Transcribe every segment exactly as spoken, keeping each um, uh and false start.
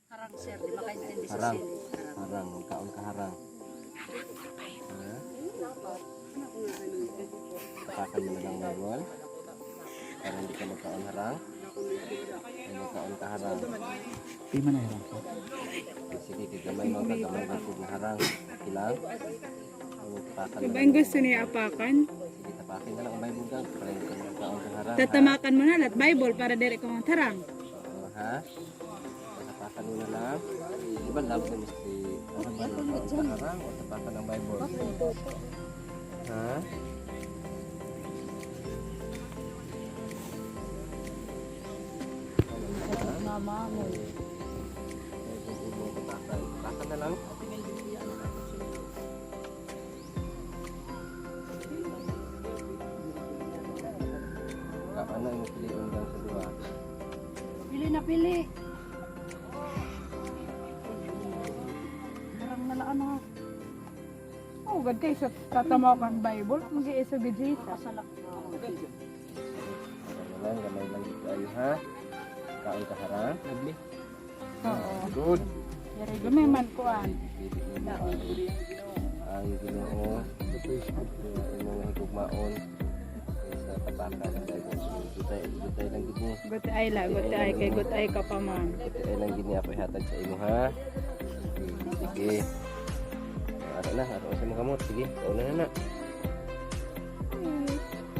Harang, sir. Di makaintindi sa sili. Harang. Harang. Harang. Magkaon ka harang. Ha? Tapakan mo na la an Bible. Para hindi ka magkaon harang. Ay, magkaon ka harang. Di man harang, sir. Sige, kay gamay man ka, gamay man pud nga harang. Okay lang? Tapakan mo na la. Di ba an gusto niya apakan? Sige, tapakan na la an Bible ka. Para hindi ka magkaon harang, ha? Tatamakan mo na la it Bible para diri ka magharang. Oo, ha? Tapakan mo na la. Di ba love mo si, ano ba, tapakan harang o tapakan an Bible? Ha? Mama mo. Tapakan. Tapakan na la. Ka-, ano an pilion diyan sa duha? Pili na pili. Harang na la, ano. Oh, gad kay sa tatamakan Bible, mag-iisog gad Jesus. Harang na la, gamay lang gud kaayo, ha? Kaon ka harang. Lovely. Oo. Good. Diri gamay man kuan. Ang Ginoo, imong higugmaon sa tapakan. Gutiay, gutiay lang gid ni. Gutiay la, gutiay kay gutiay ka pa man. Gutiay lang gid ni ako ihatag sa imo, ha? Sige. Ara na, ara sa mga kamot. Sige, kaon na na.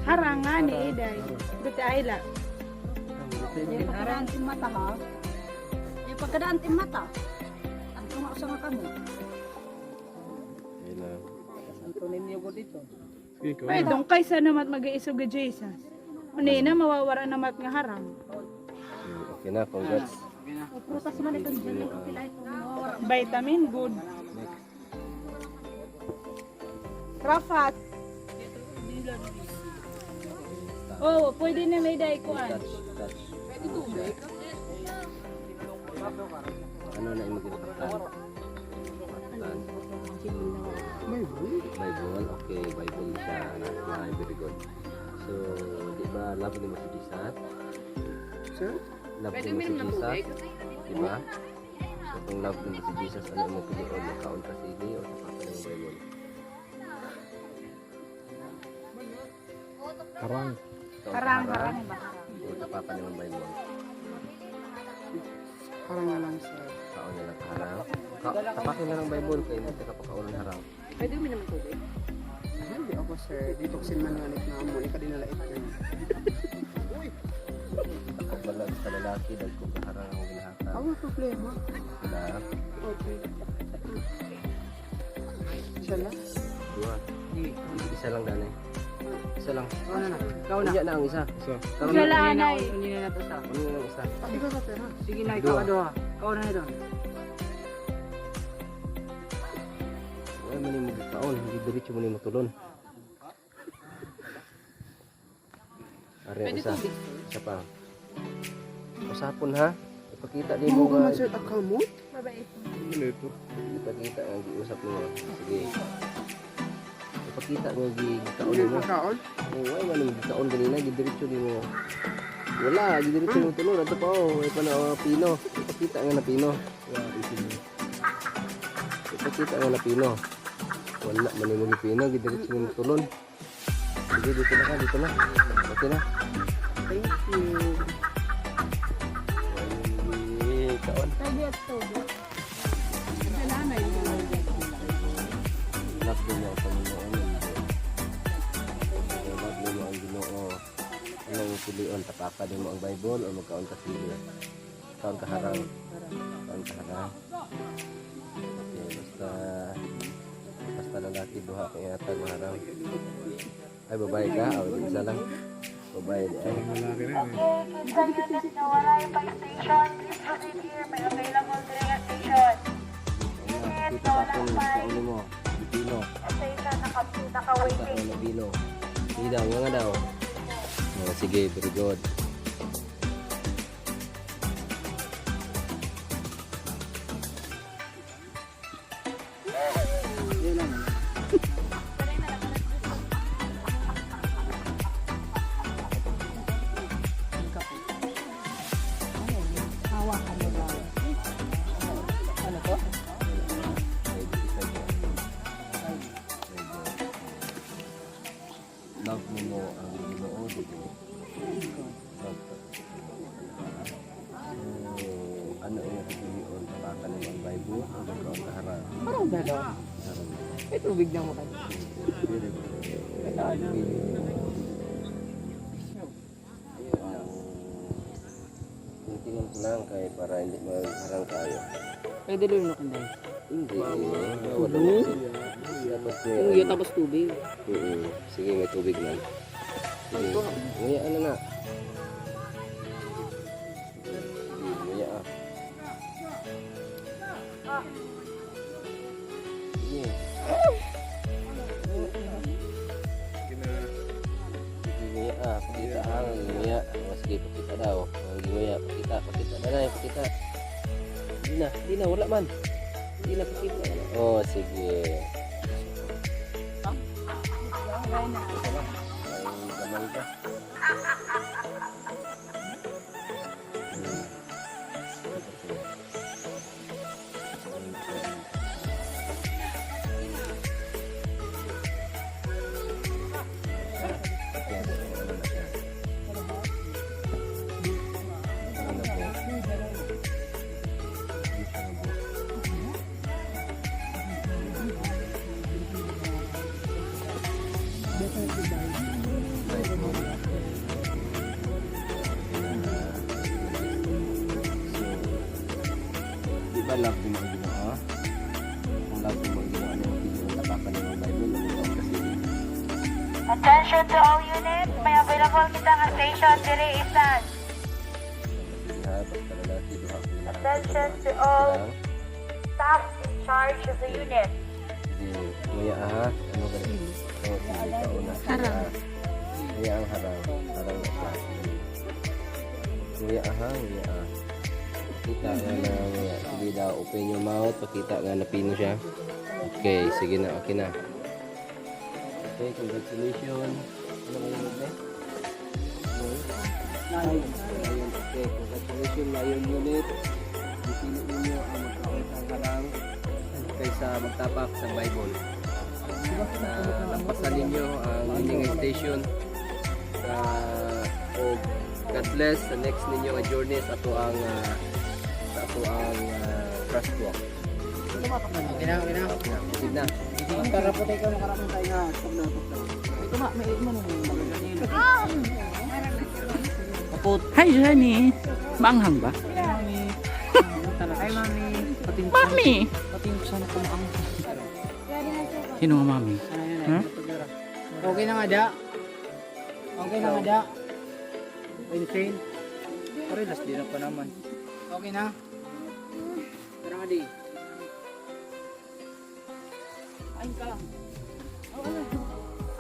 Harang ngani, day. Gutiay la. Di pagkadaan it im mata, ha? Di pagkadaan it im mata. Adto nga usa nga kamo. Ayun na. Antonio ko dito. Pwede, kaysa naman mag-iisog gad Jesus. Ano na, mawawara naman nga harang. Hmm, okay na, congrats. Prutas man ito dyan, okay lang ito, mawawara. Vitamin, good. Next. Rafat. Oh, pwede na may day kuan. Touch, touch. Ano na imo ginapaktan? Paktan. Bible? Bible? Okay, Bible siya. Anak, very good. So, di ba, love nimo si Jesus? Sir? Love nimo si Jesus? Di ba? So, kung love nimo si Jesus, ano imo pilion? Magkaon ka sili o tapakan an Bible? Harang. Harang, harang ba? O tapakan an Bible? Harang na lang, sir. Kaon na lang harang. Ka-, tapakan na lang Bible kay hindi ka pakaon harang. Pwede mo naman tubig? Ay, di ako, sir. Di toksin man nga nit na amo. Ika dinala ito. Uy! Ako pala sa lalaki, dahil ko kaharang ako ginahatan. Ang problema. Wala. Okay. Isa lang? Duha. Di. Isa lang, danay. Isa lang. Ikaw na. Ikaw na. Unya na ang isa. Isa. Karon na. Isa lang, anay. Unya na to sa. Unya na isa. Pati ka sa pera. Sige na, ikaw, duha. Ikaw na ito. Wala man nimo gikaon. Hindi diretso mo nimo tulon. Are, isa. Isa pa. Usapon, ha? Ipakita nimo nga. Mao ba, sir, akamot? Babae ito. Ano ito? Ipakita nga giusap nimo. Sige. Ipakita nga gi-, gikaon nimo. Gikaon? Oo, ay, ano, gikaon ganina, gidiretso nimo. Wala, gidiretso nimo tulon. Ato pa, oh, ay pa na, oh, pino. Ipakita nga na pino. Wala, isin. Ipakita nga na pino. Wala man nimo gipino, gidiretso nimo tulon. Sige, dito na ka, dito na. Okay na. Thank you. Ay, kaon. Love din niya ang Panginoon. Love din niya ang Ginoo. Ano ang pilion? Tapakan mo ang Bible o magkaon ka sili? Kaon ka harang. Kaon ka harang. Okay, basta, basta lalaki, duha ka ihatag nga harang. Ay, babae ka? Aw, isa lang. Babae, di ay. Lalaki na, eh. Okay, Quezon Unit Nawaray Fire Station, please proceed here. May available train at station. Ayan, dito sa akin, sa ulo mo. Pilipino. Station, naka-, naka-waiting. Pilipino. Sige daw, nga daw. Oh, sige, very good. Hawakan mo daw. Dalawa. May tubig lang mo. Ayun, ah. Tingnan ko lang kay para hindi magharang tayo. Pwede lunukin, Day? Hindi. Wala na. Tapos may Uy, ano. Tapos tubig. Mm-mm. Sige, may tubig man. Sige. Ito. Nguya, ano na? Sige, nguya, ah. Sige. Sige, ah, pakita ang nguya. O, sige, pakita daw. Ang nguya, pakita, pakita. Nanay, pakita. Hindi na, hindi na, wala man. Hindi na, pakita. O, sige. Ay, gamay ka. Di ba love mo ang Ginoo? Kung love mo ang Ginoo, ano yung pwede mong tapakan ng Bible? Ano yung kasi? Attention to all units, may available kita nga station diri, Isan. Ha, basta lalaki, duha ko na. Attention to all staff in charge of the unit. Sige, nguya, ha? Ano ka rin? O, sige, kauna. Harang. Nguya ang harang. Harang na siya. Nguya, ha? Nguya, ha? Pakita nga na, nguya. Sige daw, open your mouth. Pakita nga na pino siya. Okay, sige na, okay na. Okay, congratulations. Ano ka lang, okay? Lion. Lion, okay. Congratulations, Lion Unit. Napili ninyo ang magkaunsa nga harang kaysa magtapak sa Bible. Na lampasan ninyo ang ining station. Ah, o God bless sa next ninyo nga journey sa ato ang, ah, sa ato ang, ah, crosswalk. Okay na, okay na. Sige na. Ang karapot ay ikaw, karapot ay nga. Ito ma, may imo nung kapot. Hi, Jenny. Maanghang ba? Hi, Mami. Mami! Patingsan ko maanghang. Sino nga Mami? Ha? Okay na nga, da. Okay na nga, da. Insane. Pare, last day na pa naman. Okay na? Tara nga, di. Ay, ka.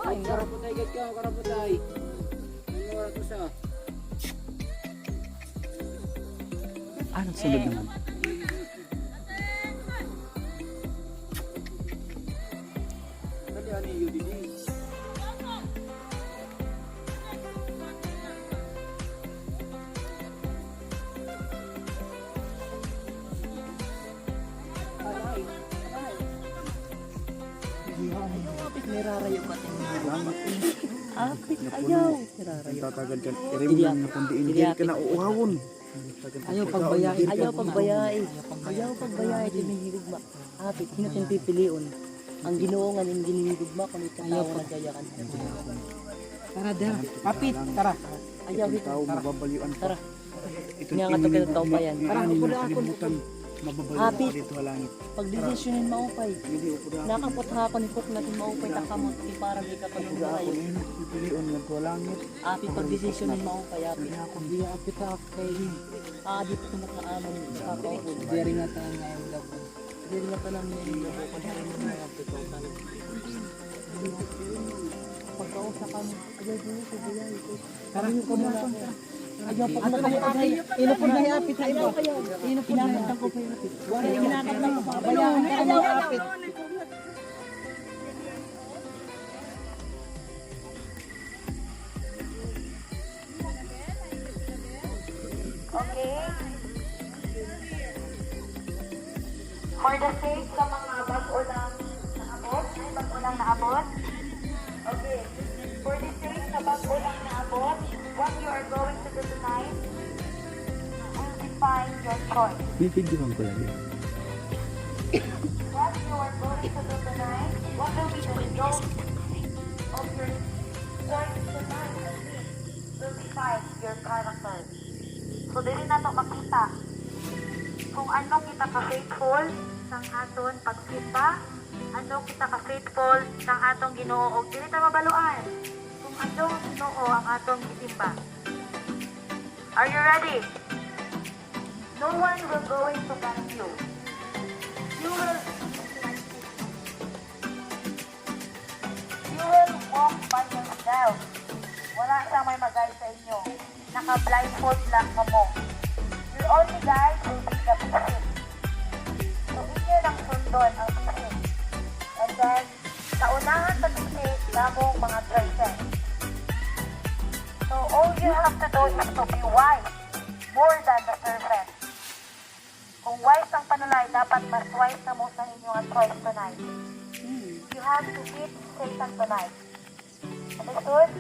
Ay, karaputay, gad ka, karaputay. Ano oras mo sa? Ah, nagsunod naman. Dali, ano yung U D D? Ayaw, apit, nirarayo ka. Apit, ayaw. Nirarayo. Ang tatagad ka, iri mo nga kundi hindi ka na uuhawon. Ayaw pagbayai, ayaw pagbayai. Ayaw pagbayai, tinihigugma. Apit, hino it im pipilion? An Ginoo ngan an ginhihigugma, kuno it tawo nagayakan. Tara, tara. Apit, tara. Ayaw, hito. Tara. Tara. Nga nga to kinatawpayan. Tara, upo na ako. Apit. Pagdesisyonan maupay. Nakapot ha ako ni Cook natin maupay, takamot, di para di ka pa nung. Apit, pagdesisyonan maupay, apit. Apit, apit. Ah, di pa ito nakaamon. Diri nga tayo ngayon, love. Diri nga tanan ni pagkausa kami. Ayaw, diri ko, diri ko. Ayaw, pag-, ilupod na hi apit, ha, iba. Ilupod na hi apit. Wala, kinakanta ko pa hi apit. Ayaw, ayaw, ayaw. Okay. For the sake sa mga bag-o lang naabot, may bag-o lang naabot. Okay. For the sake sa bag-o lang naabot, what you are going to do tonight will define your choice. Bibidyohan ko lang yun. What you are So tonight, what will be the result of your choice tonight? Will define your character. So diri nato makita kung ano kita ka-faithful sang aton pagsimba, ano kita ka-faithful sang aton Ginoo, ug diri ta mabaluan kung ano Ginoo ang aton gisimba. Are you ready? No one will going to guide you. You will you will walk by yourself. Wala siya may mag-guide sa inyo. Naka-blindfold lang kamo. Your only guide will be the basic. So, inyo lang sundon ang basic. And then, sa unahan sa basic, kamo mga choices. So, all you have to do is to be wise more than the serpent. Kung wise ang panulay, dapat mas wise kamo sa inyo nga choice tonight. You have to beat Satan tonight. Understood?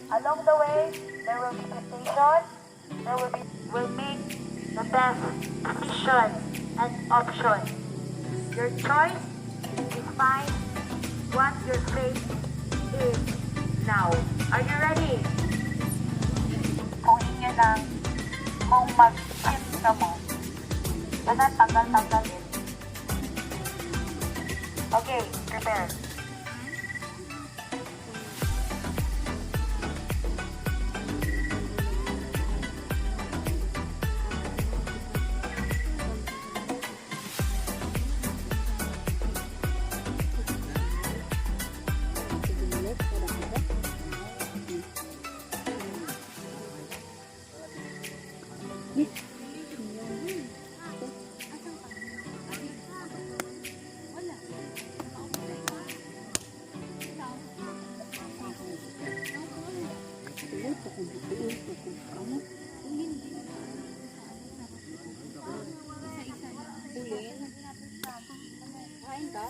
Along the way, there will be temptation. There will be, will make the best decision and option. Your choice is define what your faith is now. Are you ready? Kung inyo lang, kung mag-shift kamo, kana tanggal-tanggal ini. Okay, prepare. Kain ka?